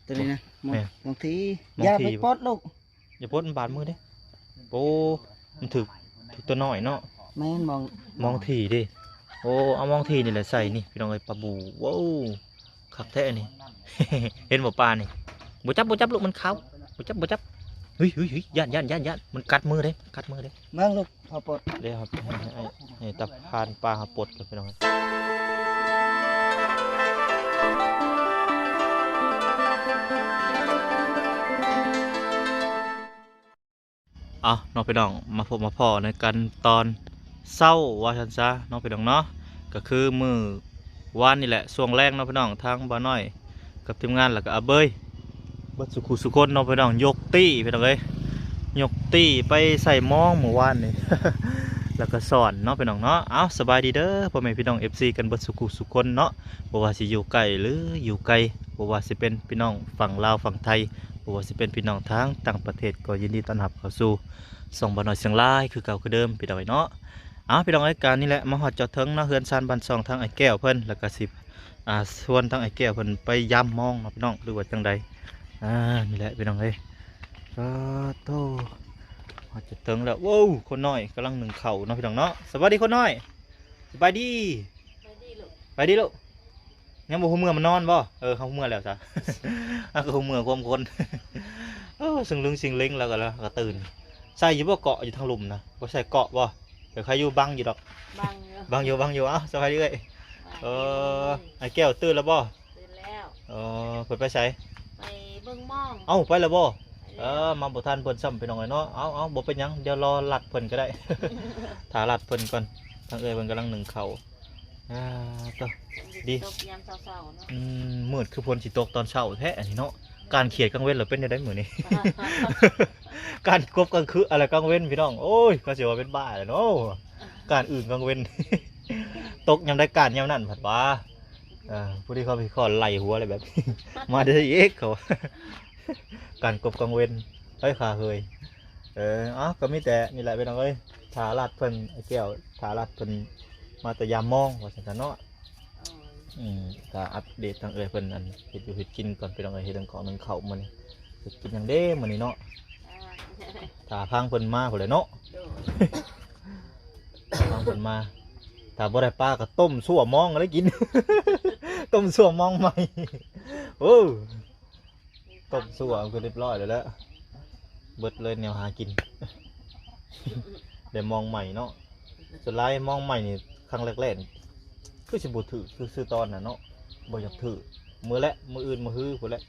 ຕົວນີ້ນະ ມອງ ແມ່ນ ມອງຖີ່ ມອງຖີ່ ຢ່າໄປປົດລູກ ຢ່າປົດ ມັນບາດມືເດ້. ໂອ້ ມັນຖືກ ຖືກຕົວນ້ອຍເນາະ. ແມ່ນ ມອງ ມອງຖີ່ເດ້. ໂອ້ ເອົາມອງຖີ່ນີ້ແຫຼະໃສ່ນີ້ ພີ່ນ້ອງເອີຍ ປາບູ. ວ້າວ ຄັກແທ້ອັນນີ້. ເຫັນບໍ່ປານີ້? ບໍ່ຈັບ ບໍ່ຈັບລູກ ມັນຂາວ. ບໍ່ຈັບ ບໍ່ຈັບ. ເຮີ້ຍ ເຮີ້ຍ ເຮີ້ຍ ຢ້ານ ຢ້ານ ຢ້ານ ຢ້ານ ມັນກັດມືເດ້ ມັນກັດມືເດ້. ເບິ່ງລູກ ເຮົາປົດ ເດ້ ໃຫ້ ໃຫ້ ໃຫ້ຕາພານປາເຮົາປົດກ່ອນ ພີ່ນ້ອງ. ເອົາເນາະ ພີ່ນ້ອງ ມາພົບມາພໍ້ໃນກັນຕອນເຊົ້າວ່າຊັ້ນຊະເນາະ ພີ່ນ້ອງເນາະ. ກໍຄືມື້ວານນີ້ແຫຼະ ຊ່ວງແລງເນາະ ພີ່ນ້ອງ ທາງບ່າວນ້ອຍກັບທີມງານ ແລ້ວກໍອາເບີຍ ເບິດສູ່ຄູ່ສູ່ຄົນເນາະ ພີ່ນ້ອງ ຍົກຕີ້ ພີ່ນ້ອງເອີຍ ຍົກຕີ້ໄປໃສ່ມອງມື້ວານນີ້ ແລ້ວກໍສອນເນາະ ພີ່ນ້ອງເນາະ. ເອົາ ສະບາຍດີເດີ ພໍ່ແມ່ພີ່ນ້ອງ ເອັຟຊີ ກັນເບິດສູ່ຄູ່ສູ່ຄົນເນາະ ບໍ່ວ່າຊິຢູ່ໃກ້ ຫຼື ຢູ່ໄກ ບໍ່ວ່າຊິເປັນພີ່ນ້ອງຝັ່ງລາວຝັ່ງໄທ ບໍ່ວ່າຊິເປັນພີ່ນ້ອງທາງຕ່າງປະເທດ ກໍຍິນດີຕ້ອນຮັບເຂົ້າສູ່ຊ່ອງບ່າວນ້ອຍຊຽງລາຍ ຄືເກົ່າຄືເດີມ ພີ່ນ້ອງເອີຍເນາະ. ເອົາ ພີ່ນ້ອງເອີຍ ການນີ້ແຫຼະ ມາຮອດຈອດເຖິງເນາະ ເຮືອນຊານບ້ານຊ່ອງທາງອ້າຍແກ້ວເພິ່ນ ແລ້ວກໍຊິ ອ່າ ຊວນທາງອ້າຍແກ້ວເພິ່ນໄປຢາມມອງເນາະ ພີ່ນ້ອງ ຫຼືວ່າຈັ່ງໃດ. ອ່າ ນີ້ແຫຼະ ພີ່ນ້ອງເອີຍ ປາໂທ້ ຮອດຈະເຖິງແລ້ວ. ໂອ້ ຄົນນ້ອຍກຳລັງໜຶ້ງເຂົ້າເນາະ ພີ່ນ້ອງເນາະ. ສະບາຍດີຄົນນ້ອຍ ສະບາຍດີ ສະບາຍດີລູກ ສະບາຍດີລູກ. ຍັງບໍ່ຮູ້ເມືອມານອນບໍ່? ເອີ ເຮົາເມືອແລ້ວຊະ ເຮົາກໍຮູ້ເມືອຄວາມຄົນ. ເອີ ຊຶງລຶງຊິງເລັງແລ້ວກໍ ແລ້ວກໍຕື່ນ. ໃສ່ຢູ່ບໍ່ເກາະຢູ່ທາງລຸ່ມນະ? ບໍ່ໃສ່ເກາະບໍ່? ເອີ ໃຄຢູ່ ບັງຢູ່ດອກ ບັງຢູ່ ບັງຢູ່ ບັງຢູ່. ເອົ້າ ສະບາຍດີເອື້ອຍ. ເອີ ອ້າຍແກ້ວຕື່ນແລ້ວບໍ່? ຕື່ນແລ້ວ. ເອີ ເພິ່ນໄປໃສ? ໄປເບິ່ງມອງ. ເອົ້າ ໄປແລ້ວບໍ່? ໄປແລ້ວ. ເອີ ມາບໍ່ທັນເພິ່ນຊ້ຳ ພີ່ນ້ອງເອີຍເນາະ. ເອົາ ເອົາ ບໍ່ເປັນຫຍັງ ດຽວລໍລັດເພິ່ນກໍໄດ້ ຖ້າລັດເພິ່ນກ່ອນ. ທາງເອື້ອຍເພິ່ນກຳລັງໜຶ້ງເຂົ້າ. ອ່າ ໂຕ ດີ ຕົກຍາມເຊົ້າໆເນາະ. ອືມ ມືດຄືຝົນຊິຕົກຕອນເຊົ້າແທ້ອັນນີ້ເນາະ. ການຂຽດກາງເວັນລະເປັນແນວໃດມື້ນີ້? ການກົບກາງຄືນ ອະໄລ ກາງເວັນ ພີ່ນ້ອງ. ໂອ້ຍ ກໍຊິວ່າເປັນບ້າແລ້ວເນາະ ການອຶ່ງກາງເວັນ. ຕົກຍາມໃດການຍາມນັ້ນພັດວ່າ. ເອີ ຜູ້ທີ່ເຂົາໄປຂໍໄລ່ຫົວແລ້ວແບບ ມາໄດ້ອີກເຂົາ ການກົບກາງເວັນ. ເຮີ້ຍ ຂ້າເຮີຍ. ເອີ ເອົ້າ ກໍມີແຕ່ນີ້ແຫຼະ ພີ່ນ້ອງເອີຍ ຖ້າລັດເພິ່ນ ອ້າຍແກ້ວ ຖ້າລັດເພິ່ນມາແຕ່ຢາມມອງ ວ່າຊັ້ນຊະເນາະ. ອືມ ຖ້າອັບເດດທາງເອື້ອຍເພິ່ນ ອັນ ເຮັດຢູ່ເຮັດກິນກ່ອນ ພີ່ນ້ອງເອີຍ. ເຮັດເລື່ອງຂອງໜຶ້ງເຂົ້າມື້ນີ້ ເຮັດກິນຫຍັງເດ້ມື້ນີ້ເນາະ? ຖ້າຟັງເພິ່ນມາພຸ້ນແຫຼະເນາະ. ໂດຍ ຖ້າຟັງເພິ່ນມາ ຖ້າບໍ່ໄດ້ປາກໍຕົ້ມຊົ່ວມອງກໍໄດ້ກິນ ຕົ້ມຊົ່ວມອງໃໝ່. ໂອ້ ຕົ້ມຊົ່ວກໍຮຽບຮ້ອຍແລ້ວແຫຼະ ເບິດເລີຍແນວຫາກິນ ໄດ້ມອງໃໝ່ເນາະ. ສ່ວນຫຼາຍມອງໃໝ່ນີ້ ຄັ້ງແລກໆ ຄືຊິບໍ່ຖືກ ຄື ຄືຕອນນັ້ນເນາະ ບໍ່ຢາກຖືກ. ມື້ແລະ ມື້ອື່ນ ມື້ຮືພຸ້ນແຫຼະ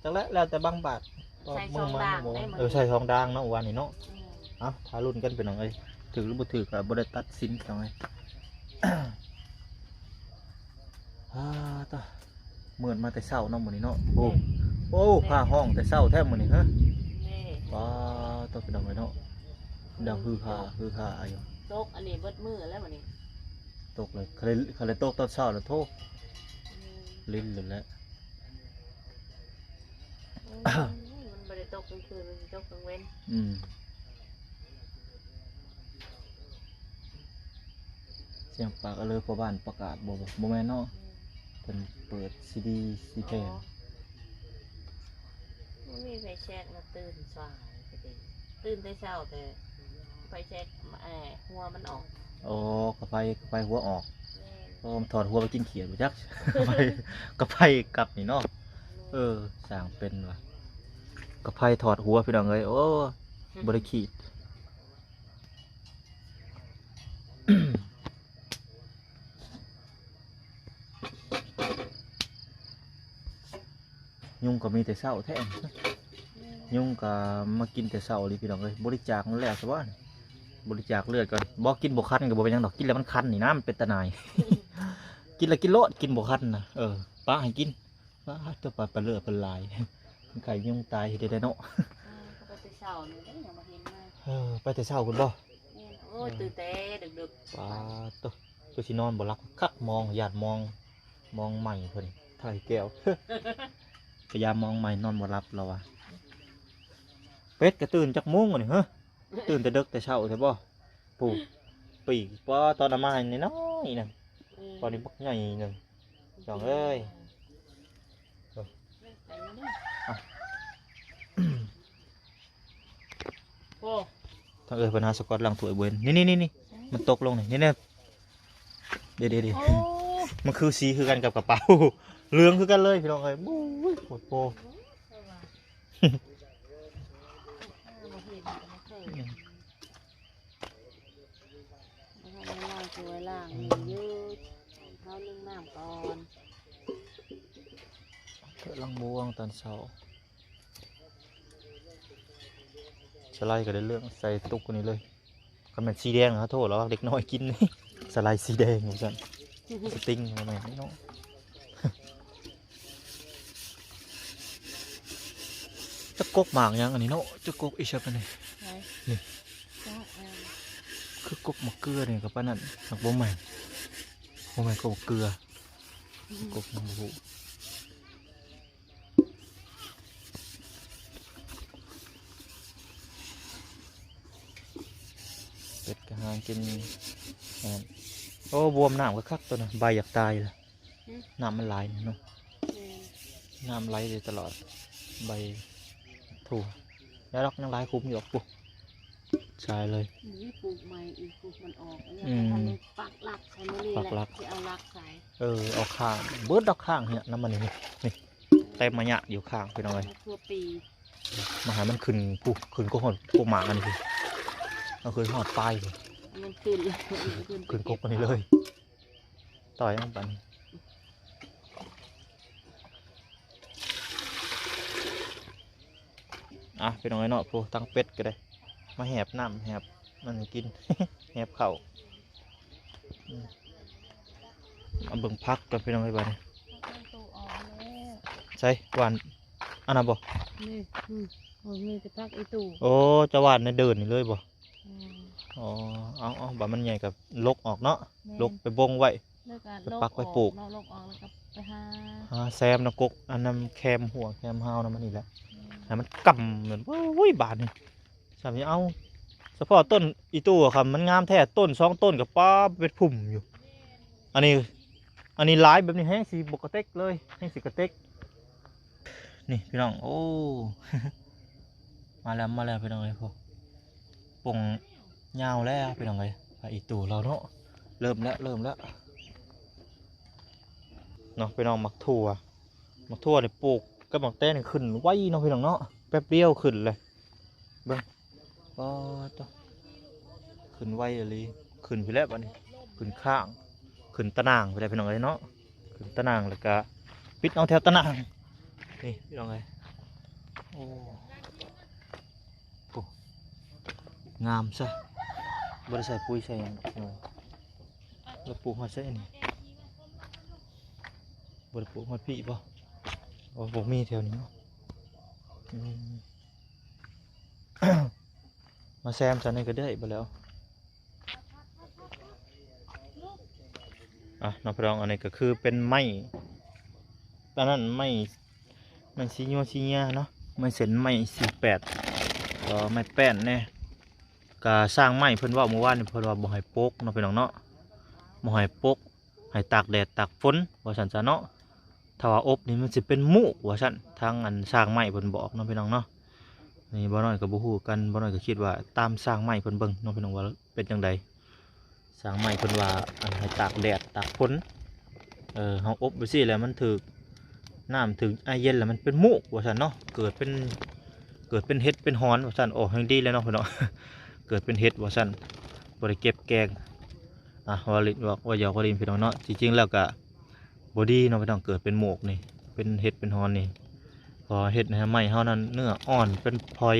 ຈັກແຫຼະ ແລ້ວແຕ່ບາງບາດ. ໃສ່ສອງດ່າງໄດ້ມື້ນີ້ ເອີ ໃສ່ສອງດ່າງເນາະ ວານນີ້ເນາະ. ອືມ ເອົ້າ ຖ້າລຸ້ນກັນ ພີ່ນ້ອງເອີຍ ຖືກຫຼືບໍ່ຖືກກໍບໍ່ໄດ້ຕັດສິນ ພີ່ນ້ອງເອີຍ. ອ່າ ຕາ ມືດມາແຕ່ເຊົ້າເນາະມື້ນີ້ເນາະ. ໂອ້ ໂອ້ ຟ້າຮ້ອງແຕ່ເຊົ້າແທ້ມື້ນີ້ ຮະ. ແມ່ນ ປາໂຕ ພີ່ນ້ອງເອີຍເນາະ ດັງຮືຮາ ຮືຮາຢູ່. ຕົກອັນນີ້ເບິດມື້ແລ້ວມື້ນີ້ ຕົກເລີຍ. ຄັນໄດ້ ຄັນໄດ້ຕົກຕອນເຊົ້າລະໂທ້ ອືມ ຫຼິ້ນໂລດແຫຼະ. ອືມ ມັນບໍ່ໄດ້ຕົກກາງຄືນ ມັນຕົກກາງເວັນ. ອືມ ສຽງປາກເລີພໍ່ບ້ານປະກາດບໍ່? ບໍ່ແມ່ນເນາະ. ອືມ ເພິ່ນເປີດຊີດີຊີແຜ່ນ. ອໍ ບໍ່ມີໄຟແຊັກນະ ຕື່ນສາຍກະຕິ ຕື່ນແຕ່ເຊົ້າ ແຕ່ໄຟແຊັກ ເອີ ຫົວມັນອອກ. ອໍ ກະໄຟ ກະໄຟຫົວອອກ. ແມ່ນ ໂອ້ ມັນຖອດຫົວໄປກິນຂຽດບໍ່ຈັກ ກະໄຟກັບນີ້ເນາະ. ເອີ ຊ່າງເປັນວ່າ ກະໄຟຖອດຫົວ ພີ່ນ້ອງເອີຍ. ໂອ້ ບໍ່ໄດ້ຂີດ. ຍຸງກໍມີແຕ່ເຊົ້າແທ້ ຍຸງກໍມາກິນແຕ່ເຊົ້າອີ່ຫຼີ ພີ່ນ້ອງເອີຍ. ບໍລິຈາກມັນແລ້ວຊະບໍ່? ບໍລິຈາກເລືອດກ່ອນ. ບໍ່ ກິນບໍ່ຄັນກໍບໍ່ເປັນຫຍັງດອກ ກິນແລ້ວມັນຄັນນີ້ນະ ມັນເປັນຕາໜ່າຍ. ກິນແລ້ວກິນໂລດ ກິນບໍ່ຄັນນະ. ເອີ ປະໃຫ້ກິນ. ປາດໂທ້ ປາ ປາເລືອດເພິ່ນຫຼາຍ ມັນໄຂ້ຍຸງຕາຍເຮັດໄດ້ເນາະ. ເອີ ໄປແຕ່ເຊົ້ານີ້ເດ້ ຍັງບໍ່ເຫັນມາ. ເອີ ໄປແຕ່ເຊົ້າພຸ້ນບໍ່? ແມ່ນ ໂອ້ຍ ເອີ ຕື່ນແຕ່ດຶກໆ. ປາດໂທ້ ຄືຊິນອນບໍ່ຫຼັບຄັກ ມອງ ຢ້ານມອງ ມອງໃໝ່ເພິ່ນ ຖ່າຍແກ້ວ ພະຍາມມອງໃໝ່ນອນບໍ່ຫຼັບລາວວ່າ. ເປັດກະຕື່ນຈັກໂມງນີ້ ຮະ? ຕື່ນແຕ່ເດິກແຕ່ເຊົ້າແທ້ບໍ່? ປູ ປີກ ປາ ຕອນເອົາມາໃຫ້ນ້ອຍໆ ນັ້ນ ອືມ ຕອນນີ້ບັກໃຫຍ່ໜຶ່ງ ພີ່ນ້ອງເອີຍ. ໄປມາເດີ້ ເອີຍ ເພິ່ນຫາສະກອດລ້າງຖ້ວຍບໍ່ເຫັນ. ນີ້ໆໆ ມັນຕົກລົງນີ້ ນີ້ແນ່. ເດໆໆ ໂອ້ ມັນຄືສີຄືກັນກັບກະເປົາ ເຫຼືອງຄືກັນເລີຍພີ່ນ້ອງເອີຍ. ໂອ້ຍ ໂພດໂພ. ບໍ່ທັນໄດ້ລ້າງຖ້ວຍລ້າງນີ້ຢູ່ ເຮົາໜຶ້ງນ້ຳກ່ອນ. ເຄື່ອງລ້າງບ່ວງຕອນເຊົ້າ ສະໄລກໍໄດ້ເລື່ອງໃສ່ຕຸກນີ້ເລີຍ. ຄັນແມ່ນສີແດງນະ ໂທດແລ້ວ ເດັກນ້ອຍກິນ ສະໄລສີແດງວ່າຊັ້ນ. ສະຕິງບໍ່ແມ່ນເນາະ. ຈັກກົກໝາກຫຍັງອັນນີ້ເນາະ ຈັກກົກອີ່ສັກອັນນີ້. ໃສ ນີ້ ຈັກອັນ ຄືກົກໝາກເກືອນີ້ກໍປານນັ້ນ ຫາກບໍ່ແມ່ນ ບໍ່ແມ່ນກົກໝາກເກືອ ກົກຫຍັງບໍ່ຮູ້. ເປັດກໍຫາກິນ. ແມ່ນ. ໂອ້ ບວມນ້ຳກໍຄັກຕົວນັ້ນ ໃບຢາກຕາຍລະ. ຫຶ ນ້ຳມັນຫຼາຍເນາະ. ແມ່ນ. ນ້ຳໄຫຼຢູ່ຕະຫຼອດ ໃບທົ່ວ. ແລ້ວດອກ ຍັງຫຼາຍຂຸມຢູ່ດອກ ປຸ ຊາຍເລີຍ. ນີ້ປູກໃໝ່ອີກ ປູກມັນອອກ. ອືມ ອັນນີ້ປັກຫຼັກໃສ່ມື້ນີ້ແຫຼະ ປັກຫຼັກ ຊິເອົາຫຼັກໃສ່. ເອີ ເອົາຂ້າງ ເບິດດອກ ຂ້າງເຫຍນຳມັນນີ້ ນີ້ ເຕັມມາຍະຢູ່ຂ້າງ ພີ່ນ້ອງເອີຍ. ມາໃຫ້ມັນຂຶ້ນ ພຸ້ນ ຂຶ້ນກໍຮອດກົກໝາກອັນນີ້ພຸ້ນ. ເອົາຂຶ້ນຮອດປາຍພຸ້ນ ມັນຂຶ້ນ ຂຶ້ນ ຂຶ້ນກົກອັນນີ້ເລີຍ. ຕ່ອຍມັນປານນີ້. ອ່ະ ພີ່ນ້ອງເອີຍເນາະ ໂອ້ ຕັ້ງເປັດກໍໄດ້ ມາແຫບນ້ຳ ແຫບມັນໃຫ້ກິນ ແຫບເຂົ້າ. ອືມ ມາເບິ່ງຜັກກ່ອນ ພີ່ນ້ອງເອີຍ ບາດນີ້. ໃສ່ຫວ່ານອັນນັ້ນບໍ່? ນີ້ ອືມ ໂອ້ ມີແຕ່ຜັກອີ່ຕູ່. ໂອ້ ຈະຫວ່ານໃນເດີ່ນນີ້ເລີຍບໍ່? ອືມ ອໍ ເອົາໆ ບາດມັນໃຫຍ່ກໍຫຼົກອອກເນາະ. ແມ່ນ. ຫຼົກໄປບົ່ງໄວ້ ແລ້ວກໍ ໄປປັກໄວ້ປູກ ຫຼົກອອກເນາະ ຫຼົກອອກແລ້ວກໍໄປຫາ ຫາແຊມນຳກົກ ອັນນຳແຄມຫົວແຄມຮາວນຳມັນນີ້ແຫຼະ. ແມ່ນ. ໃຫ້ມັນກຳ ໂອ້ຍ ບາດນີ້ ຊ່ຳນີ້ ເອົາ ສະເພາະຕົ້ນອີ່ຕູ່ຄຳ ມັນງາມແທ້ ຕົ້ນສອງຕົ້ນກໍປາເປັນພຸ້ມຢູ່. ອັນນີ້ ອັນນີ້ຫຼາຍແບບນີ້ແຮງຊິບໍ່ກະເຕັກເລີຍ ແຮງຊິກະເຕັກ. ນີ້ພີ່ນ້ອງ ໂອ້ ມາແລ້ວ ມາແລ້ວພີ່ນ້ອງເອີຍ ໂອ້ ປົ່ງຍາວແລ້ວພີ່ນ້ອງເອີຍ ຜັກອີ່ຕູ່ລາວເນາະ. ເລີ່ມແລ້ວ ເລີ່ມແລ້ວເນາະພີ່ນ້ອງ. ໝາກຖົ່ວ ໝາກຖົ່ວນີ້ປູກກັບໝາກແຕນນີ້ຂຶ້ນໄວເນາະພີ່ນ້ອງເນາະ ແປັບດຽວຂຶ້ນເລີຍ. ເບິ່ງ ປາດໂທ້ ຂຶ້ນໄວອີ່ຫຼີ ຂຶ້ນພີ້ແຫຼະບາດນີ້ ຂຶ້ນຂ້າງ ຂຶ້ນຕາໜ່າງພຸ້ນແຫຼະພີ່ນ້ອງເອີຍເນາະ. ຂຶ້ນຕາໜ່າງແລ້ວກະປິດເອົາແຖວຕາໜ່າງ ນີ້ພີ່ນ້ອງເອີຍ. ໂອ້ ໂອ້ ງາມຊະ ບໍ່ໄດ້ໃສ່ປຸ໋ຍໃສ່ຫຍັງດອກ ແລ້ວປູກຮອດໃສນີ້? ບໍ່ໄດ້ປູກຮອດພີ້ບໍ່? ໂອ້ ບໍ່ມີແຖວນີ້ເນາະ. ອືມ ມາແຊມຊັ້ນນີ້ກໍໄດ້ບໍ່ແລ້ວ. ອ່ະ ເນາະພີ່ນ້ອງ ອັນນີ້ກໍຄືເປັນໄມ້ ອັນນັ້ນໄມ້ ໄມ້ສີນົວສີເຫຍື້ອເນາະ ໄມ້ເສັ້ນ ໄມ້ສີ່ແປດ ກໍໄມ້ແປ້ນແດ່. ກະຊ່າງໄມ້ເພິ່ນເວົ້າມື້ວານນີ້ ເພິ່ນວ່າບໍ່ໃຫ້ປົກເນາະພີ່ນ້ອງເນາະ ບໍ່ໃຫ້ປົກ ໃຫ້ຕາກແດດຕາກຝົນວ່າຊັ້ນຊະເນາະ. ຖ້າວ່າອົບນີ້ມັນຊິເປັນມູກວ່າຊັ້ນ ທາງອັນຊ່າງໄມ້ເພິ່ນບອກເນາະພີ່ນ້ອງເນາະ. ນີ້ບ່າວນ້ອຍກໍບໍ່ຮູ້ຄືກັນ ບ່າວນ້ອຍກໍຄິດວ່າຕາມຊ່າງໄມ້ເພິ່ນເບິ່ງເນາະພີ່ນ້ອງ ວ່າເປັນຈັ່ງໃດ. ຊ່າງໄມ້ເພິ່ນວ່າ ອັນ ໃຫ້ຕາກແດດຕາກຝົນ ເອີ ເຮົາອົບໄວ້ຊີ້ແລ້ວມັນຖືກນ້ຳຖືກອາເຢັນແລ້ວມັນເປັນມູກວ່າຊັ້ນເນາະ ເກີດເປັນ ເກີດເປັນເຫັດເປັນຫອນວ່າຊັ້ນ. ໂອ້ ແຮ່ງດີແລ້ວເນາະພີ່ນ້ອງ ເກີດເປັນເຫັດວ່າຊັ້ນ ບໍ່ໄດ້ເກັບແກງ. ອ່ະ ເວົ້າຫຼິ້ນ ເວົ້າ ເວົ້າຫຍອກເວົ້າຫຼິ້ນພີ່ນ້ອງເນາະ ທີ່ຈິງແລ້ວກະບໍ່ດີເນາະພີ່ນ້ອງ ເກີດເປັນໝວກນີ້ ເປັນເຫັດເປັນຫອນນີ້ ເພາະເຮັດໃຫ້ໄມ້ເຮົານັ້ນເນື້ອອ່ອນເປັນຝອຍ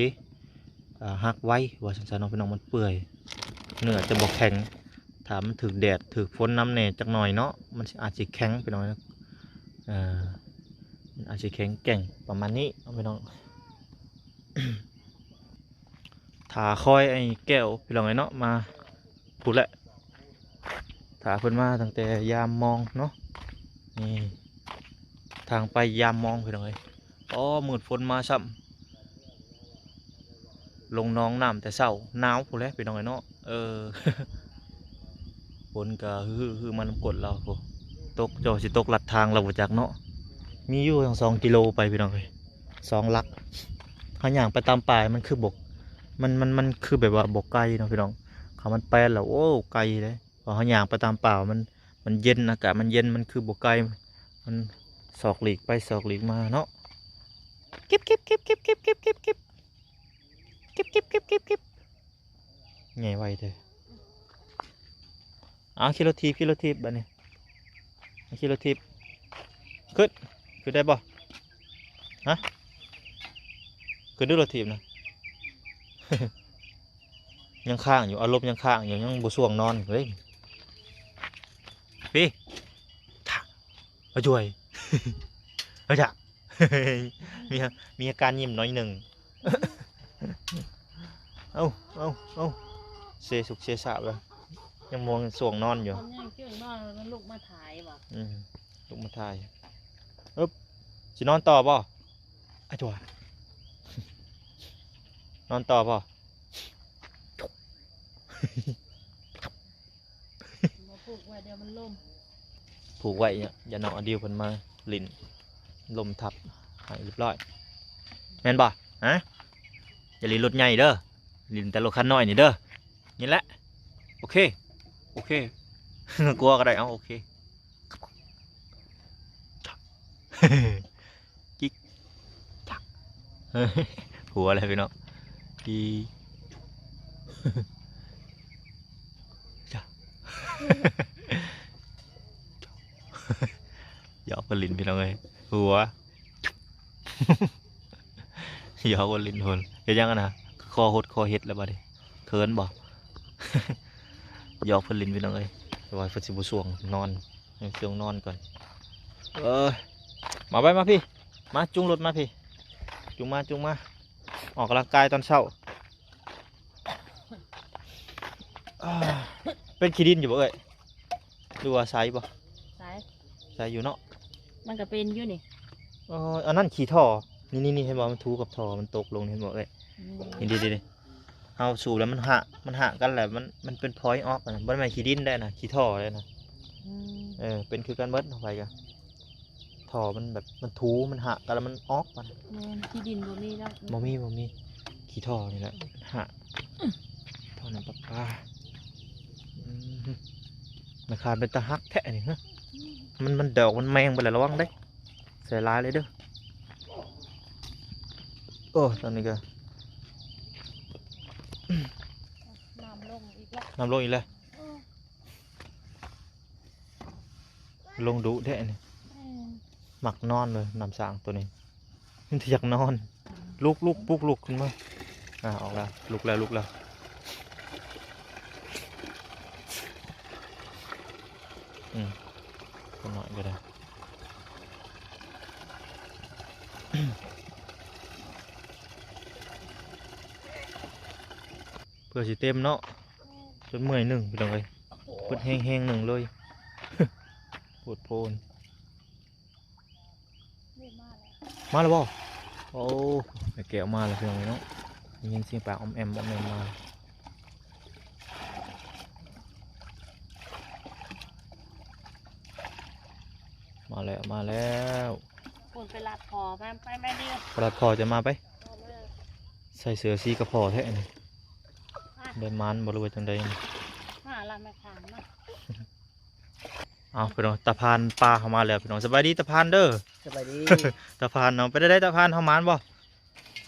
ອ່າ ຫັກໄວວ່າຊັ້ນຊະເນາະພີ່ນ້ອງ ມັນເປື່ອຍ ເນື້ອຈະບໍ່ແຂງ. ຖ້າມັນຖືກແດດຖືກຝົນນຳແດ່ຈັກໜ້ອຍເນາະ ມັນຊິ ອາດຊິແຂງພີ່ນ້ອງ ເອີ ມັນອາດຊິແຂງແກ່ງປະມານນີ້ເນາະພີ່ນ້ອງ. ຖ້າຄອຍໄອ້ແກ້ວພີ່ນ້ອງເອີຍເນາະ ມາພຸ້ນແຫຼະ ຖ້າເພິ່ນມາຕັ້ງແຕ່ຍາມມອງເນາະ. ນີ້ທາງໄປຍາມມອງພີ່ນ້ອງເອີຍ ອໍ ມືດຝົນມາຊ້ຳ ລົງໜອງນ້ຳແຕ່ເຊົ້າ ໜາວພຸ້ນແຫຼະພີ່ນ້ອງເອີຍເນາະ. ເອີ ຝົນກໍຮືໆມານຳກົ້ນລາວພຸ້ນ ຕົກ ເຈົ້າຊິຕົກລັດທາງລາວບໍ່ຈັກເນາະ. ມີຢູ່ສອງກິໂລໄປພີ່ນ້ອງເອີຍ ສອງຫຼັກ ເຮົາຍ່າງໄປຕາມປ່າ ມັນຄືບໍ່ ມັນ ມັນ ມັນຄືແບບວ່າບໍ່ໄກເນາະພີ່ນ້ອງ. ຄັນມັນແປນແລ້ວ ໂອ້ ໄກເດ້. ເພາະເຮົາຍ່າງໄປຕາມປ່າ ມັນ ມັນເຢັນ ອາກາດມັນເຢັນ ມັນຄືບໍ່ໄກ. ມັນສອກຫຼີກໄປສອກຫຼີກມາເນາະ. ເກັບ ເກັບ ເກັບ ເກັບ ເກັບ ເກັບ ເກັບ ເກັບ ເກັບ ເກັບ ເກັບ ເກັບ ເກັບ ເກັບ. ໃຫຍ່ໄວແທ້. ເອົາ ຂີ່ລົດຖີບ ຂີ່ລົດຖີບບາດນີ້ ຂີ່ລົດຖີບ. ຂຶ້ນ ຂຶ້ນໄດ້ບໍ່? ຮະ? ຂຶ້ນດູລົດຖີບນະ. ຍັງຄ້າງຢູ່ ອາລົມຍັງຄ້າງຢູ່ ຍັງບໍ່ຊ່ວງນອນເລີຍ. ພີ້ ອາຈວຍ ອາຈະ ມີ ມີອາການຍິ້ມໜ້ອຍໜຶ່ງ. ເອົາ ເອົາ ເອົາ ເຊສຸກເຊສາບແລ້ວ ຍັງມ່ວງຊ່ວງນອນຢູ່. ຕອນຍັງຊ່ວງນອນ ມັນລຸກມາຖ່າຍບໍ່? ອືມ ລຸກມາຖ່າຍ. ອຶບ ຊິນອນຕໍ່ບໍ່? ອາຈວຍ ນອນຕໍ່ບໍ່? ບໍ່ຜູກໄວ້ ດຽວມັນລົ້ມ. ຜູກໄວ້ ຢ້ານນ້ອງອາດິວເພິ່ນມາຫຼິ້ນ ລົ້ມທັບໃຫ້ຮຽບຮ້ອຍ ແມ່ນບໍ່? ຮະ? ຢ່າຫຼິ້ນລົດໃຫຍ່ເດີ ຫຼິ້ນແຕ່ລົດຄັນນ້ອຍນີ້ເດີ. ນີ້ແຫຼະ ໂອເຄ ໂອເຄ ກົວກໍໄດ້ ເອົາ ໂອເຄ. ຈິກ ຈັກ ຫົວແລ້ວພີ່ນ້ອງ. ຈີຈະ ຢອກເພິ່ນຫຼິ້ນພີ່ນ້ອງເອີຍ ຫົວ ຢອກເພິ່ນຫຼິ້ນພຸ້ນ. ເຮັດຫຍັງຫັ້ນນະ? ຄໍຫົດຄໍເຮັດແລ້ວບາດນີ້ ເຂີນບໍ່? ຢອກເພິ່ນຫຼິ້ນພີ່ນ້ອງເອີຍ ແຕ່ວ່າເພິ່ນຊິບໍ່ຊ່ວງນອນ ໃຫ້ຊ່ວງນອນກ່ອນ. ເອີຍ ມາໄວ້ ມາພີ້ ມາ ຈູງລົດມາພີ້ ຈູງມາ ຈູງມາ. ອອກກຳລັງກາຍຕອນເຊົ້າ. ອ່າ ເປັນຂີ້ດິນຢູ່ບໍ່ເອື້ອຍ ຫຼືວ່າໃສບໍ່? ໃສ ໃສຢູ່ເນາະ. ມັນກໍເປັນຢູ່ນີ້. ເອີ ອັນນັ້ນຂີ້ທໍ່ ນີ້ໆ ເຫັນບໍ່? ມັນຖູກັບທໍ່ ມັນຕົກລົງ ເຫັນບໍ່ເອື້ອຍ? ອືມ ນີ້ໆໆ ເຮົາສູບແລ້ວມັນຫະ ມັນຫະກັນແລ້ວ ມັນ ມັນເປັນພອຍອອກນະ. ບໍ່ແມ່ນຂີ້ດິນໄດ໋ນະ ຂີ້ທໍ່ໄດ໋ນະ. ອືມ ເອີ ເປັນຄືກັນເບິດ ເຮົາໄປກະ ທໍ່ມັນແບບ ມັນຖູ ມັນຫະກັນແລ້ວມັນອອກມັນ. ແມ່ນ ຂີ້ດິນບໍ່ມີແລ້ວ. ບໍ່ມີ ບໍ່ມີ ຂີ້ທໍ່ນີ້ແຫຼະ ຫະ ທໍ່ນ້ຳປະປາ. ອືມ ນາຄາເປັນຕາຮັກແທ້ນີ້ ຮະ ມັນ ມັນດອກ ມັນແມງໄປແລ້ວ ລະວັງເດ້ ໃສ່ຫຼາຍເລີຍເດີ. ໂອ້ ຕອນນີ້ກໍ ນ້ຳລົງອີກແລ້ວ ນ້ຳລົງອີກແລ້ວ. ເອີ ລົງດຸແທ້ນີ້. ແມ່ນ ມັກນອນເລີຍ ນ້ຳສ້າງໂຕນີ້ ມັນຢາກນອນ. ລຸກ ລຸກ ປຸກລຸກຂຶ້ນມາ. ອ່າ ອອກແລ້ວ ລຸກແລ້ວ ລຸກແລ້ວ. ອືມ ຕົວນ້ອຍກໍໄດ້ ເພື່ອຊິເຕັມເນາະ. ຈົນເມື່ອຍໜຶ່ງ ພີ່ນ້ອງເອີຍ ເບິດແຮງໆໜຶ່ງເລີຍ ໂພດໂພ. ມາແລ້ວບໍ່? ໂອ້ ໄອ້ແກ້ວມາແລ້ວ ພີ່ນ້ອງເອີຍເນາະ ໄດ້ຍິນສຽງປາກອອມແອມ ອອມແອມມາ. ມາແລ້ວ ມາແລ້ວ ພຸ້ນໄປລັດພໍ່ ໄປ ໄປແມ່ເດີ ໄປລັດພໍ່ຈະມາໄປ. ໃສ່ເສື້ອສີກະພໍ້ແທ້ນີ້ ໄດ້ໝານບໍ່ ຫຼືວ່າຈັ່ງໃດນີ້? ມາລະແມ່ຄ້າມາ. ເອົາ ພີ່ນ້ອງ ຕາພານປ່າເຮົາມາແລ້ວ ພີ່ນ້ອງ. ສະບາຍດີຕາພານເດີ. ສະບາຍດີ ຕາພານເນາະ. ເປັນໃດຕາພານ ເຮົາໝານບໍ່?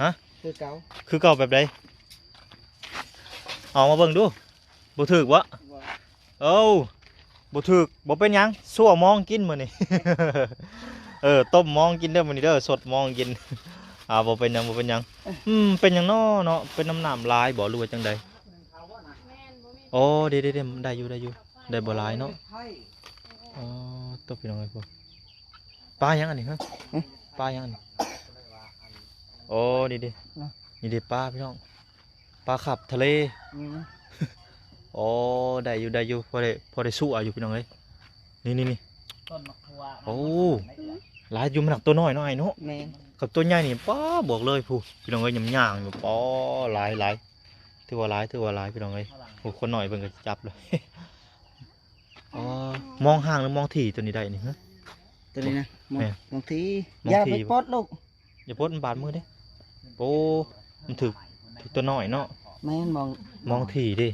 ຮະ? ຄືເກົ່າ ຄືເກົ່າແບບໃດ? ເອົາມາເບິ່ງດູ ບໍ່ຖືກບໍ່? ບໍ່ ເອົ້າ ບໍ່ຖືກ ບໍ່ເປັນຫຍັງ ຊົ່ວມອງກິນມື້ນີ້. ເອີ ຕົ້ມມອງກິນເດີມື້ນີ້ເດີ ສົດມອງກິນ. ອ່າ ບໍ່ເປັນຫຍັງ ບໍ່ເປັນຫຍັງ. ອືມ ເປັນຫຍັງນໍເນາະ ເປັນນ້ຳ ນ້ຳຫຼາຍບໍ່ ຫຼືວ່າຈັ່ງໃດ? ແມ່ນ ບໍ່ມີ. ໂອ້ ເດ້ໆໆ ໄດ້ຢູ່ ໄດ້ຢູ່ ໄດ້ບໍ່ຫຼາຍເນາະ. ອໍ ຕົວ ພີ່ນ້ອງເອີຍ ປາຫຍັງອັນນີ້? ຮະ ປາຫຍັງອັນນີ້? ໂອ້ ນີ້ເດ້ ນີ້ເດ້ປາ ພີ່ນ້ອງ ປາຂັບທະເລ. ອືມ ໂອ້ ໄດ້ຢູ່ ໄດ້ຢູ່ ພໍໄດ້ ພໍໄດ້ສູ້ເອົາຢູ່ ພີ່ນ້ອງເອີຍ. ນີ້ໆໆ ຕົ້ນໝາກຖົ່ວ. ໂອ້ ຫຼາຍຢູ່ ມັນໜັກຕົວນ້ອຍເນາະ ອ້າຍເນາະ. ແມ່ນ ກັບຕົວໃຫຍ່ນີ້ ປ້າ ບອກເລີຍ ຜູ້ ພີ່ນ້ອງເອີຍ ຍ່າງໆຢູ່ ປ້າ ຫຼາຍໆ ຖືວ່າຫຼາຍ ຖືວ່າຫຼາຍ ພີ່ນ້ອງເອີຍ. ໂອ້ ຄົນນ້ອຍເພິ່ນກໍຈັບເລີຍ. ອໍ ມອງຫ່າງ ຫຼື ມອງຖີ່ ຕົວນີ້ໄດ້ນີ້? ຮະ ຕົວນີ້ນະ ມອງ ແມ່ນ ມອງຖີ່. ມອງຖີ່ ຢ່າໄປປົດລູກ ຢ່າປົດ ມັນບາດມືເດ້. ໂອ້ ມັນຖືກ ຖືກຕົວນ້ອຍເນາະ. ແມ່ນ ມອງ ມອງຖີ່ເດ້.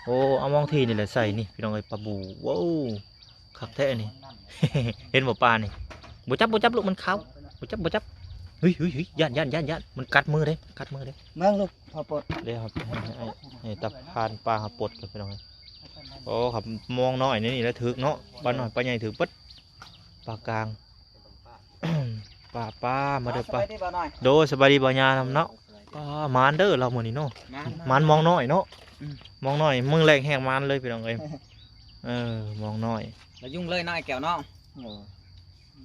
ໂອ້ ເອົາມອງຖີ່ນີ້ແຫຼະໃສ່ນີ້ ພີ່ນ້ອງເອີຍ ປາບູ. ວ້າວ ຄັກແທ້ອັນນີ້. ເຫັນບໍ່ປານີ້? ບໍ່ຈັບ ບໍ່ຈັບລູກ ມັນຂາວ. ບໍ່ຈັບ ບໍ່ຈັບ. ເຮີ້ຍ ເຮີ້ຍ ເຮີ້ຍ ຢ້ານ ຢ້ານ ຢ້ານ ຢ້ານ ມັນກັດມືເດ້ ມັນກັດມືເດ້. ເບິ່ງລູກ ພໍປົດ ເດ້ ໃຫ້ ໃຫ້ ໃຫ້ຕາພານປາເຮົາປົດກ່ອນ ພີ່ນ້ອງເອີຍ. ໂອ້ ຄັນມອງນ້ອຍໃນນີ້ແຫຼະຖືກເນາະ ປານ້ອຍປາໃຫຍ່ຖືກເບິດ. ປາກາງ ປາ ປາ ມາເດີ ປາ. ສະບາຍດີບ່າວນ້ອຍ. ໂດຍ ສະບາຍດີບ່າວຍານຳເນາະ. ປາ ໝານເດີລາວມື້ນີ້ເນາະ. ໝານ ໝານ ໝານມອງນ້ອຍເນາະ. ອືມ ມອງນ້ອຍ ມື້ແລກແຮງໝານເລີຍ ພີ່ນ້ອງເອີຍ. ເອີ ມອງນ້ອຍ ລະຍຸງເລີຍເນາະ ອ້າຍແກ້ວເນາະ. ໂດຍ ອື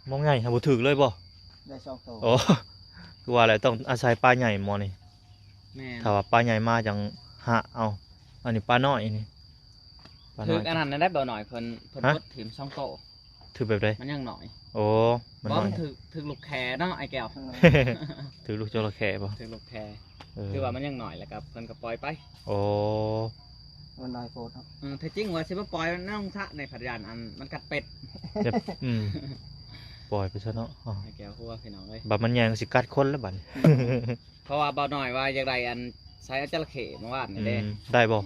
ມ ມອງໃຫຍ່ຫາບໍ່ຖືກເລີຍບໍ່? ໄດ້ສອງໂຕ. ໂອ້ ຄືວ່າແຫຼະ ຕ້ອງອາໄສປາໃຫຍ່ໝໍນີ້. ແມ່ນ ຖ້າວ່າປາໃຫຍ່ມາຈັ່ງຫາເອົາ. ອັນນີ້ປານ້ອຍນີ້ ປານ້ອຍ. ຖືກອັນນັ້ນໄດ້ບ່າວນ້ອຍ ເພິ່ນ ເພິ່ນ ຮະ? ບົດຖິ້ມສອງໂຕ. ຖືກແບບໃດ? ມັນຍັງໜ້ອຍ. ໂອ້ ມັນ ບໍ່ ໜ້ອຍ ມັນຖືກ ຖືກລູກແຄເນາະ ອ້າຍແກ້ວ. ຖືກລູກຈໍລະແຄບໍ່? ຖືກລູກແຄ. ເອີ ຄືວ່າມັນຍັງໜ້ອຍ ແລ້ວກໍເພິ່ນກໍປ່ອຍໄປ. ໂອ້ ມັນໜ້ອຍໂພດເນາະ. ເອີ ແທ້ຈິງວ່າຊິມາປ່ອຍມັນລົງສະໃນພັດຍານ ອັນມັນກັດເປັດ. ອືມ ປ່ອຍໄປຊະເນາະ. ອ້າຍແກ້ວຫົວ ພີ່ນ້ອງເອີຍ ບັດມັນໃຫຍ່ມັນຊິກັດຄົນແລ້ວບັດນີ້. ເພາະວ່າບ່າວນ້ອຍວ່າຢາກໄດ້ອັນ ໃສ່ເອົາຈະລະເຂ້ເມື່ອວານນີ້ເດ້. ອືມ ໄດ້ບໍ່?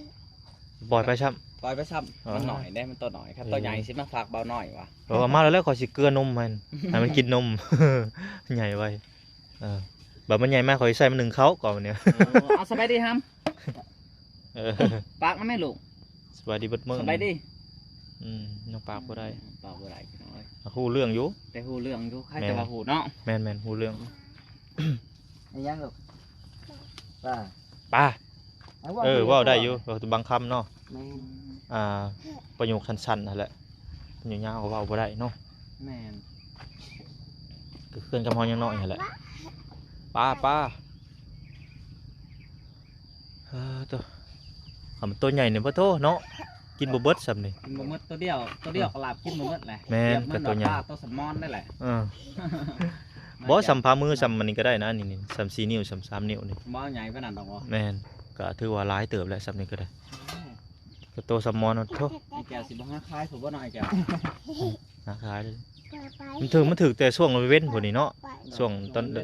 ປ່ອຍໄປຊ້ຳ. ປ່ອຍໄປຊ້ຳ. ອໍ ມັນໜ້ອຍເດ້ ມັນໂຕໜ້ອຍ. ຄັນ ເອີ ໂຕໃຫຍ່ຊິມາຝາກບ່າວນ້ອຍວ່າ. ເອີ ເອົາມາແລ້ວ ແລ້ວຂ້ອຍຊິເກືອນົມມັນ ໃຫ້ມັນກິນນົມ ໃຫຍ່ໄວ. ເອີ ບັດມັນໃຫຍ່ມາ ຂ້ອຍໃສ່ມາໜຶ້ງເຂົ້າກ່ອນນີ້. ເອີ ເອົາ ສະບາຍດີຫຳ. ເອີ ປາກນຳແມ່ລູກ. ສະບາຍດີເບິດມື້. ສະບາຍດີ. ອືມ ຍັງປາກບໍ່ໄດ້. ອືມ ປາກບໍ່ໄດ້ ພີ່ນ້ອງເອີຍ. ຮູ້ເລື່ອງຢູ່ ແຕ່ຮູ້ເລື່ອງຢູ່ ໃຄແຕ່ວ່າຮູ້ເນາະ. ແມ່ນໆ ຮູ້ເລື່ອງ. ອີຫຍັງລູກ? ປາ ປາ. ເອີ ເວົ້າໄດ້ຢູ່ ເວົ້າແຕ່ບາງຄຳເນາະ. ແມ່ນ ອ່າ ປະໂຫຍກສັ້ນໆ ຫັ້ນແຫຼະ ປະໂຫຍກຍາວກໍເວົ້າບໍ່ໄດ້ເນາະ. ແມ່ນ ກໍຄືກັນກັບເຮົາຍັງນ້ອຍຫັ້ນແຫຼະ. ປາ ປາ. ເອີ ໂຕ ຄັນມັນໂຕໃຫຍ່ນີ້ບໍ່ໂຕເນາະ ກິນບໍ່ເບິດຊ້ຳນີ້. ກິນບໍ່ໝົດ ໂຕດຽວ ໂຕດຽວກໍລາບກິນບໍ່ໝົດແຫຼະ. ແມ່ນ ກໍໂຕໃຫຍ່ ປາໂຕສະມອນໄດ້ແຫຼະ. ເອີ ບໍ່ ສ່ຳຝ່າມື ສ່ຳອັນນີ້ກໍໄດ້ນະ ນີ້ໆ ສ່ຳສີ່ນິ້ວ ສ່ຳສາມນິ້ວນີ້. ບໍ່ໃຫຍ່ປານນັ້ນດອກບໍ່? ແມ່ນ ກໍຖືວ່າຫຼາຍເຕີບແຫຼະ ສ່ຳນີ້ກໍໄດ້. ກໍໂຕສະມອນ ໂທ້ ອ້າຍແກ້ວຊິບໍ່ຫາຂາຍພຸ້ນບໍ່ເນາະ ອ້າຍແກ້ວ? ຫາຂາຍເລີຍ ມັນຖືກ ມັນຖືກແຕ່ຊ່ວງເວັນພຸ້ນນີ້ເນາະ ຊ່ວງຕອນ ເ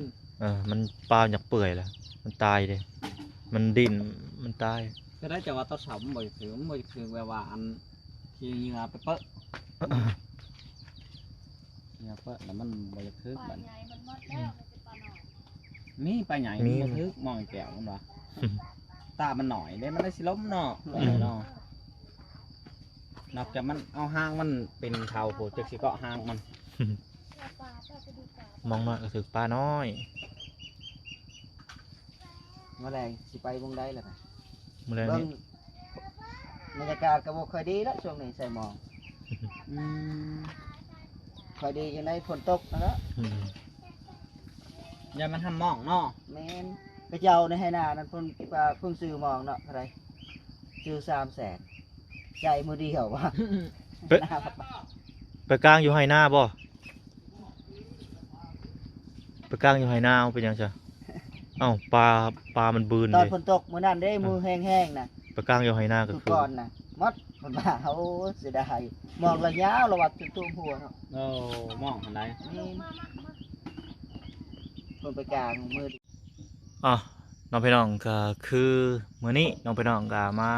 ອີ ມັນ ປາມັນຢາກເປື່ອຍແລ້ວ ມັນຕາຍເດ້ ມັນດີ້ນ ມັນຕາຍ. ກໍໄດ້ ແຕ່ວ່າຕອນເຊົ້າມັນບໍ່ຖືກ ມັນບໍ່ຖືກແບບວ່າອັນທີ່ເຫຍື່ອໄປເປິະ ເຫຍື່ອເປິະແລ້ວມັນບໍ່ຖືກບັດ. ມີປາໃຫຍ່ ມີ ມັນບໍ່ຖືກ ມອງແກ້ວມັນວ່າ ຕາມັນໜ້ອຍເດ້ ມັນໄດ້ຊິລົ້ມເນາະ. ອືມ ເນາະ ນອກຈາກມັນເອົາຫາງມັນເປັນເທົ້າໂພດ ຈັກຊິເກາະຫາງມັນ. ມອງນ້ອຍກໍຖືກປານ້ອຍ. ມື້ແລງຊິໄປໝ່ອງໃດລະນະ? ມື້ແລງນີ້ ເບິ່ງ ບັນຍາກາດກໍບໍ່ຄ່ອຍດີລະຊ່ວງນີ້ໃສ່ໝອງ. ອືມ ຄ່ອຍດີຈັ່ງໃດ ຝົນຕົກຫັ້ນລະ. ອືມ ຢ້ານມັນຫຳໝອງເນາະ. ແມ່ນ ຂະເຈົ້າໃນໄຮ່ນານັ້ນເພິ່ນວ່າເພິ່ນຊື້ໝອງເນາະ ເທົ່າໃດ? ຊື້ສາມແສນ ຈ່າຍມື້ດຽວວ່າ. ໄປ ໄປກາງຢູ່ໄຮ່ນາບໍ່? ໄປກາງຢູ່ໄຮ່ນາ ເອົາ ເປັນຫຍັງຊະ? ເອົ້າ ປາ ປາມັນບືນ ຕອນເດ້ ຝົນຕົກມື້ນັ້ນເດ້ ມື້ແຮງໆນະ ໄປກາງຢູ່ໄຮ່ນາກໍຄື ກ່ອນນະ ໝົດ ເພິ່ນວ່າ. ໂອ້ ເສຍດາຍ ໝອງລະຍາວ ລະວັດຈົນຖ້ວມຫົວເນາະ. ໂອ້ ໝອງອັນໃດ? ແມ່ນ ເພິ່ນໄປກາງມື້ ອ່ະ ເນາະພີ່ນ້ອງ ກໍຄືມື້ນີ້ເນາະພີ່ນ້ອງ ກໍມາ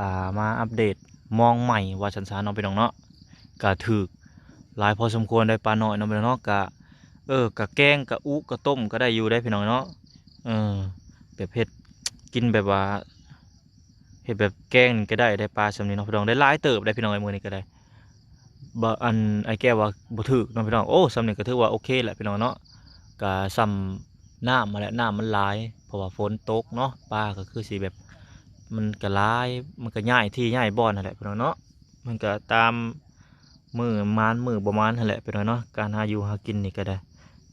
ອ່າ ມາອັບເດດມອງໃໝ່ວ່າຊັ້ນຊະເນາະພີ່ນ້ອງເນາະ. ກະຖືກຫຼາຍພໍສົມຄວນໄດ໋ປານ້ອຍເນາະພີ່ນ້ອງເນາະ. ກະ ເອີ ກະແກງ ກະອຸ ກະຕົ້ມ ກະໄດ້ຢູ່ໄດ໋ພີ່ນ້ອງເນາະ. ເອີ ແບບເຮັດກິນແບບວ່າ ເຮັດແບບແກງນີ້ກະໄດ້ໄດ໋ ປາສ່ຳນີ້ເນາະພີ່ນ້ອງ. ໄດ້ຫຼາຍເຕີບໄດ໋ພີ່ນ້ອງເອີຍ ມື້ນີ້ກະໄດ້. ບໍ່ ອັນ ອ້າຍແກ້ວວ່າບໍ່ຖືກເນາະພີ່ນ້ອງ. ໂອ້ ສ່ຳນີ້ກະຖືວ່າໂອເຄແຫຼະພີ່ນ້ອງເນາະ. ກະສ່ຳນ້ຳຫັ້ນແຫຼະ ນ້ຳມັນຫຼາຍ ເພາະວ່າຝົນຕົກເນາະ. ປາກະຄືຊິແບບ ມັນກະຫຼາຍ ມັນກະຍ້າຍທີ່ຍ້າຍບ່ອນຫັ້ນແຫຼະພີ່ນ້ອງເນາະ. ມັນກະຕາມມື້ ໝານມື້ບໍ່ໝານຫັ້ນແຫຼະພີ່ນ້ອງເນາະ. ການຫາຢູ່ຫາກິນນີ້ກະໄດ້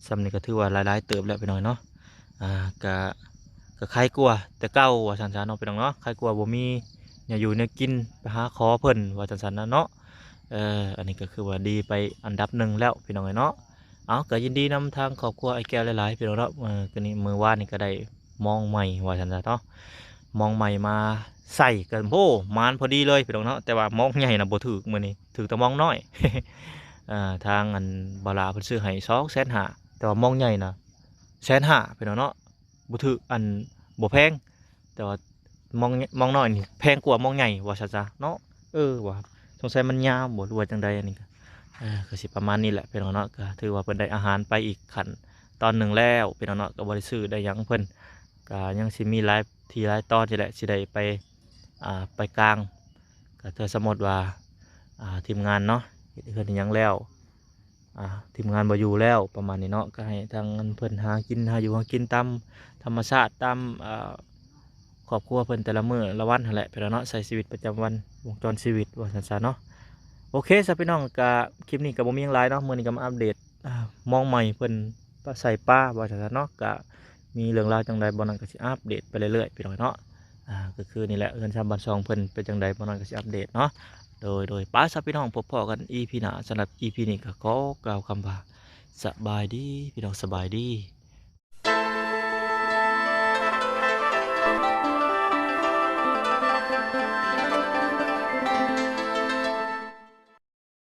ສ່ຳນີ້ກະຖືວ່າຫຼາຍໆເຕີບແລ້ວພີ່ນ້ອງເນາະ. ອ່າ ກະ ກະໄຄກວ່າແຕ່ເກົ່າວ່າຊັ້ນຊະເນາະພີ່ນ້ອງເນາະ. ໄຄກວ່າບໍ່ມີແນວຢູ່ແນວກິນ ໄປຫາຂໍເພິ່ນວ່າຊັ້ນຊະເນາະ. ເອີ ອັນນີ້ກະຄືວ່າດີໄປອັນດັບໜຶ່ງແລ້ວພີ່ນ້ອງເອີຍເນາະ. ເອົາ ກະຍິນດີນຳທາງຄອບຄົວອ້າຍແກ້ວຫຼາຍໆພີ່ນ້ອງເນາະ. ເອີ ກະນີ້ ມື້ວານນີ້ກະໄດ້ມອງໃໝ່ວ່າຊັ້ນຊະເນາະ. ມອງໃໝ່ມາໃສ່ກະ ໂອ້ ໝານພໍດີເລີຍພີ່ນ້ອງເນາະ. ແຕ່ວ່າມອງໃຫຍ່ນະບໍ່ຖືກ ມື້ນີ້ຖືກແຕ່ມອງນ້ອຍ. ເອີ ທາງອັນບ່າວຫຼ້າເພິ່ນຊື້ໃຫ້ສອງແສນຫ້າ ແຕ່ວ່າມອງໃຫຍ່ນະແສນຫ້າພີ່ນ້ອງເນາະ. ບໍ່ຖືກ ອັນ ບໍ່ແພງ ແຕ່ວ່າ ມອງ ມອງນ້ອຍນີ້ແພງກວ່າມອງໃຫຍ່ ວ່າຊັ້ນຊະເນາະ. ເອີ ວ່າສົງໄສມັນຍາວບໍ່ ຫຼືວ່າຈັ່ງໃດ ອັນນີ້ກໍ ເອີ ກໍຊິປະມານນີ້ແຫຼະພີ່ນ້ອງເນາະ. ກໍຖືວ່າເພິ່ນໄດ້ອາຫານໄປອີກຂັ້ນຕອນໜຶ່ງແລ້ວພີ່ນ້ອງເນາະ. ກໍບໍ່ໄດ້ຊື້ໄດ້ຫຍັງເພິ່ນ ກໍຍັງຊິມີຫຼາຍທີ່ຫຼາຍຕອນນີ້ແຫຼະ ຊິໄດ້ໄປ ອ່າ ໄປກາງ. ກໍຖ້າສົມມຸດວ່າ ອ່າ ທີມງານເນາະ ເຮັດເຮືອນເຮັດຫຍັງແລ້ວ ອ່າ ທີມງານບໍ່ຢູ່ແລ້ວ ປະມານນີ້ເນາະ ກໍໃຫ້ທາງເພິ່ນຫາກິນ ຫາຢູ່ຫາກິນຕາມທຳມະຊາດ ຕາມ ອ່າ ຄອບຄົວເພິ່ນແຕ່ລະມື້ລະວັນຫັ້ນແຫຼະພີ່ນ້ອງເນາະ. ໃຊ້ຊີວິດປະຈຳວັນ ວົງຈອນຊີວິດ ວ່າຊັ້ນຊະເນາະ. ໂອເຄຊະພີ່ນ້ອງ ກະຄລິບນີ້ກໍບໍ່ມີຫຍັງຫຼາຍເນາະ. ມື້ນີ້ກໍມາອັບເດດ ອ່າ ມອງໃໝ່ເພິ່ນປະ ໃສ່ປາ ວ່າຊັ້ນຊະເນາະ. ກະມີເລື່ອງລາວຈັ່ງໃດ ບ່ອນນັ້ນກໍຊິອັບເດດໄປເລື້ອຍໆ ພີ່ນ້ອງເນາະ. ອ່າ ກໍຄືນີ້ແຫຼະ ເຮືອນຊານບ້ານຊ່ອງເພິ່ນເປັນຈັ່ງໃດ ບ່ອນນັ້ນກໍຊິອັບເດດເນາະ. ໂດຍ ໂດຍ ໄປຊະພີ່ນ້ອງ ພົບພໍ້ກັນອີພີໜ້າ. ສຳລັບອີພີນີ້ກໍຂໍກ່າວຄຳວ່າ ສະບາຍດີພີ່ນ້ອງ ສະບາຍດີ.